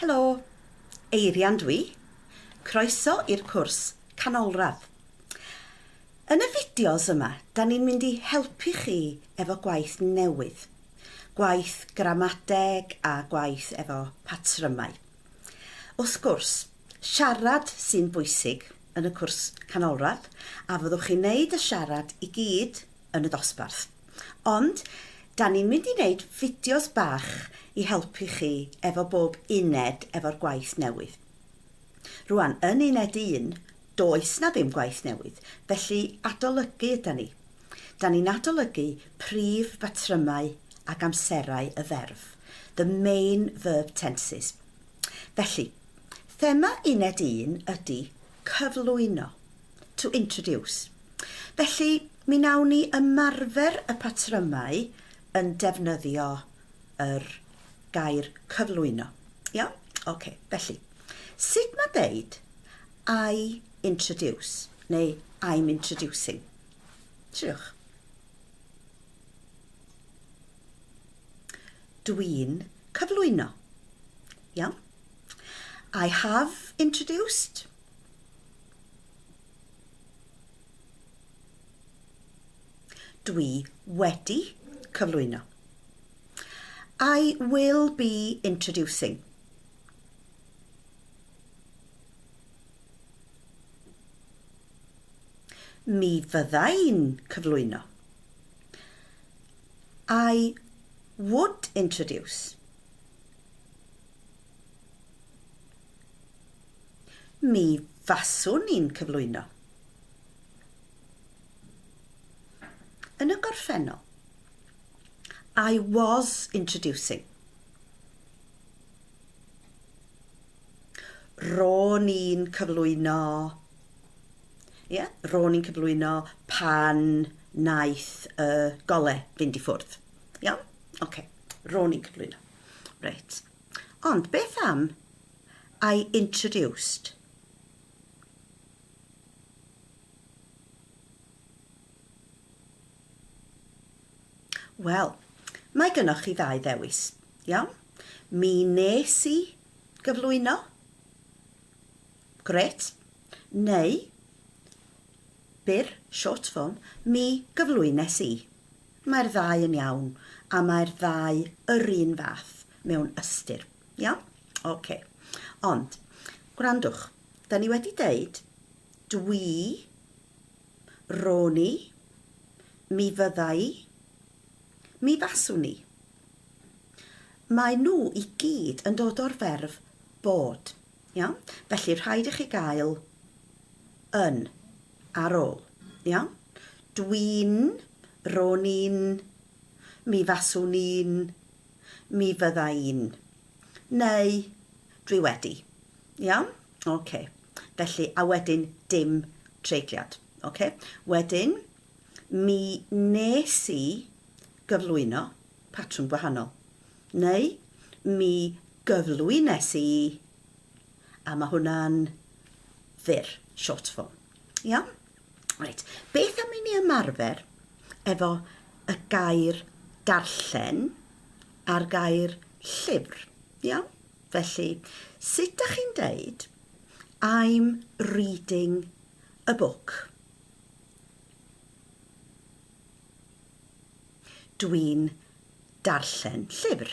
Helo, Eirian dwi. Croeso i'r cwrs Canolradd. Yn y fideos yma, da ni'n mynd i helpu chi efo gwaith newydd. Gwaith gramadeg a gwaith efo patrymau. Wrth gwrs, siarad sy'n bwysig yn y cwrs Canolradd, a fyddwch chi'n neud y siarad i gyd yn y dosbarth. Ond, da ni'n mynd i wneud fideos bach i helpu chi efo bob uned efo'r gwaith newydd. Rwan, yn uned un, does na ddim gwaith newydd, felly adolygu yda ni. Da ni'n adolygu prif batrymau ac amserau y ferf, the main verb tenses. Felly, thema uned un ydy cyflwyno. To introduce. Felly, mi wnawn ni ymarfer y patrymau yn defnyddio yr gair cyflwyno. Iawn? Oce, felly, sut mae deud I introduce neu I'm introducing? Triwch. Dwi'n cyflwyno. Iawn? I have introduced. Dwi wedi cyflwyno. I will be introducing. Mi fydda i'n cyflwyno. I would introduce. Mi faswn i'n cyflwyno. Yn y gorffennol, I was introducing. Ro'n i'n cyflwyno... Ie, yeah, ro'n i'n cyflwyno pan naeth y gole fynd i ffwrdd. Iawn? Oce, okay. ro'n i'n cyflwyno. Reit. Ond beth am I introduced? Wel, mae gynnoch chi ddau ddewis, iawn? Mi nes i gyflwyno, grêt, neu, byr, short form, mi gyflwynes i. Mae'r ddau yn iawn, a mae'r ddau yr un fath mewn ystyr. Iawn? Oce. Ond, gwrandwch, da ni wedi deud dwi, ro'n i, mi fydda i, mi faswn i. Mae nhw i gyd yn dod o'r ferf bod. Iawn? Felly rhaid i chi gael yn ar ôl. Iawn? Dwi'n, ro'n i'n, mi faswn i'n, mi fydda i'n. Neu, dwi wedi. Iawn? Oce. Felly, a wedyn dim treigliad. Oce? Wedyn, mi nes i gyflwyno patrwm gwahanol. Neu, mi gyflwynes i, a mae hwnna'n fyr, short form. Iawn? Reit, beth am i ni ymarfer efo y gair darllen a'r gair llyfr? Iawn? Felly, sut dach chi'n deud I'm reading a book? Dwi'n darllen llyfr.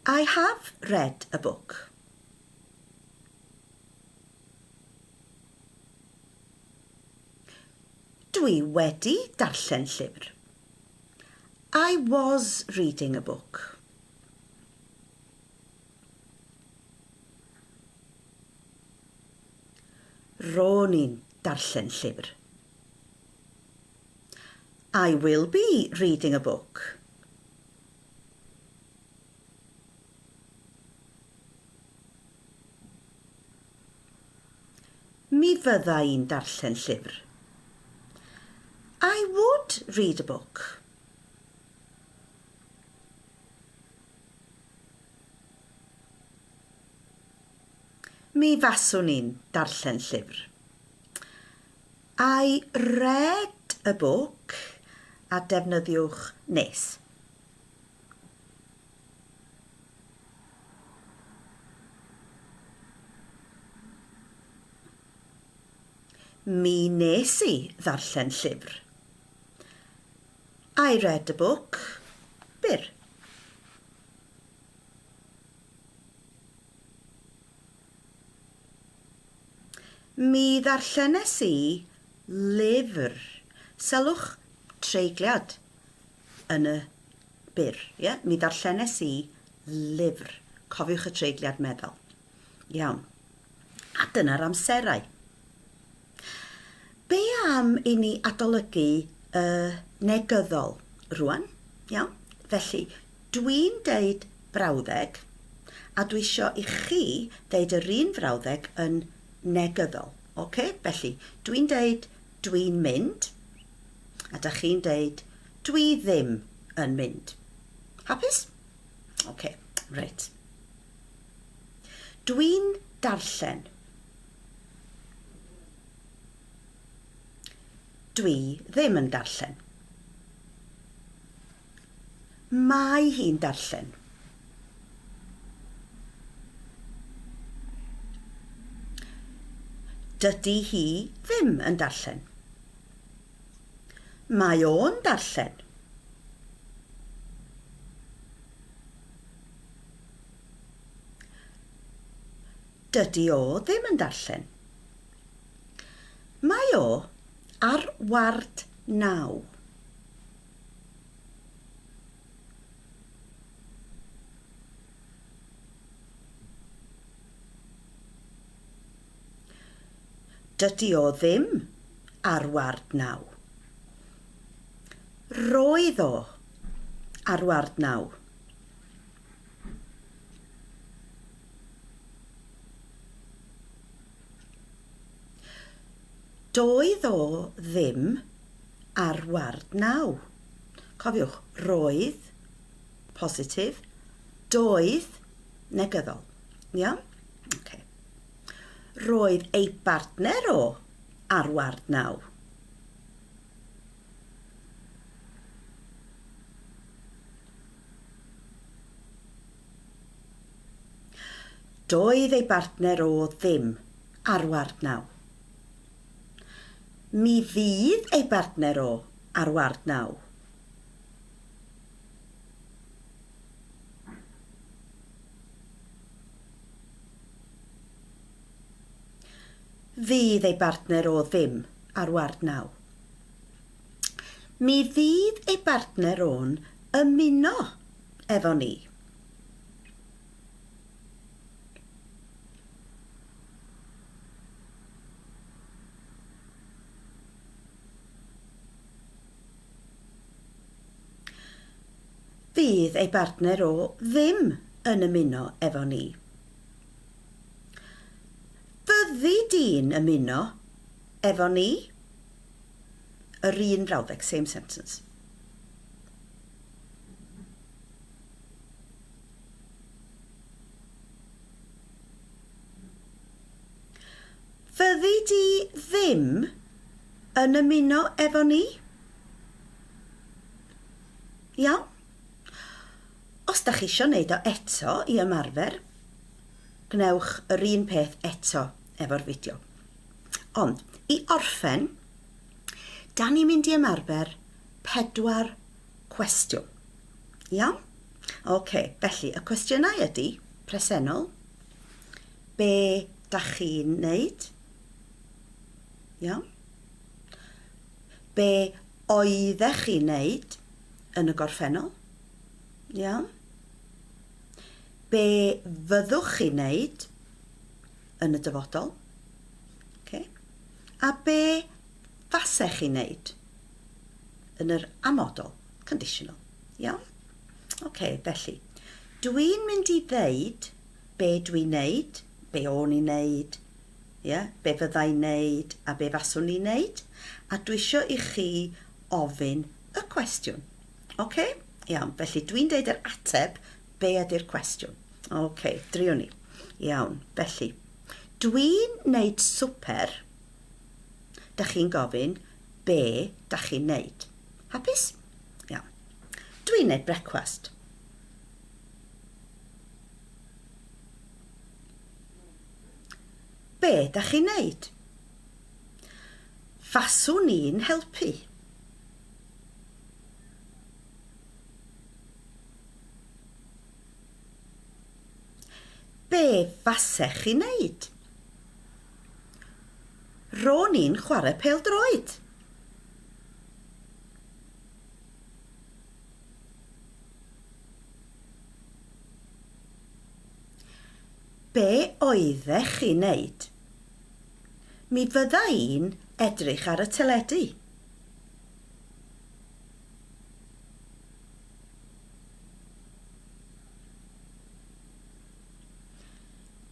I have read a book. Dwi wedi darllen llyfr. I was reading a book. Ro'n i'n darllen llyfr. I will be reading a book. Mi fydda i'n darllen llyfr. I would read a book. Mi faswn i'n darllen llyfr. I read a book a defnyddiwch nes. Mi nes i ddarllen llyfr. I read a book. Byr. Mi ddarllenes i lyfr. Sylwch treigliad yn y byr. Ie? Mi ddarllenes i lyfr. Cofiwch y treigliad meddal. Iawn. A dyna'r amserau. Be am i ni adolygu y negyddol rwan? Iawn? Felly, Dwi'n deud brawddeg, a dwi isio i chi ddeud yr un frawddeg yn negyddol. Oce? Felly, dwi'n deud dwi'n mynd, a da chi'n deud dwi ddim yn mynd. Hapus? Oce, reit. Dwi'n darllen. Dwi ddim yn darllen. Mae hi'n darllen. Dydy hi ddim yn darllen. Mae o'n darllen. Dydy o ddim yn darllen. Mae o ar ward naw. Dydy o ddim ar ward naw. Roedd o ar ward naw. Doedd o ddim ar ward naw. Cofiwch, roedd, positif, doedd, negyddol. Iawn? Okay. Roedd ei bartner o ar ward naw. Doedd ei bartner o ddim ar ward naw. Mi fydd ei bartner o ar ward naw. Fydd ei bartner o ddim ar ward naw. Mi fydd ei bartner o'n ymuno efo ni. Fydd ei bartner o ddim yn ymuno efo ni. Fyddi di'n ymuno efo ni? Yr un frawddeg, same sentence. Fyddi di ddim yn ymuno efo ni? Iawn? Os da chi isio neud o eto i ymarfer, gwnewch yr un peth eto efo'r fideo. Ond, i orffen, da ni'n mynd i ymarfer pedwar cwestiwn. Iawn? Oce, felly y cwestiynau ydy, presennol, be da chi'n neud? Iawn? Be oeddech chi'n neud yn y gorffennol? Iawn? Be fyddwch chi'n neud yn y dyfodol? Okay. A be fasech chi'n neud yn yr amodol, conditional? Iawn? Ok, felly, dwi'n mynd i ddeud be dwi'n neud, be o'n i'n neud, ie, be fyddai'n neud a be faswn i'n neud, a dwi isio i chi ofyn y cwestiwn. Ok? Iawn, felly dwi'n deud yr ateb, be ydy'r cwestiwn? Ok, driwn ni. Iawn, felly, dwi'n neud swper, da chi'n gofyn be da chi'n neud. Hapus? Iawn. Dwi'n neud brecwast. Be da chi'n neud? Faswn i'n helpu. Be fasech chi'n neud? Ro'n i'n chwarae pêl-droed. Be oeddech chi'n neud? Mi fydda i'n edrych ar y teledu.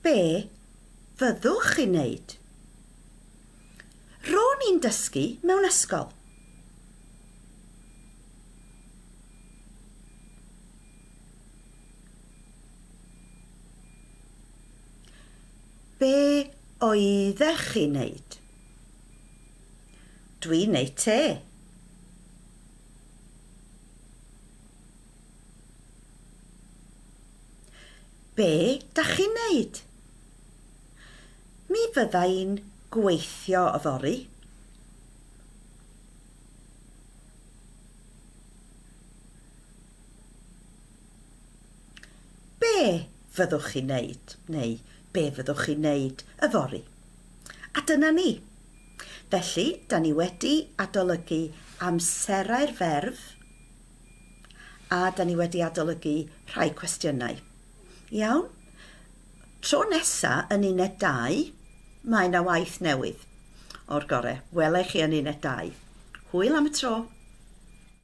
Be fyddwch chi'n neud? Ro'n i'n dysgu mewn ysgol. Be oeddech chi'n neud? Dwi'n neud te. Be dach chi'n neud? Mi fydda i'n gweithio yfory. Be fyddwch chi'n neud, neu be fyddwch chi'n neud yfory? A dyna ni. Felly, da ni wedi adolygu amserau'r ferf a da ni wedi adolygu rhai cwestiynau. Iawn? Tro nesa yn uned 2, mae 'na waith newydd. O'r gore. Wela i chi yn uned 2. Hwyl am y tro.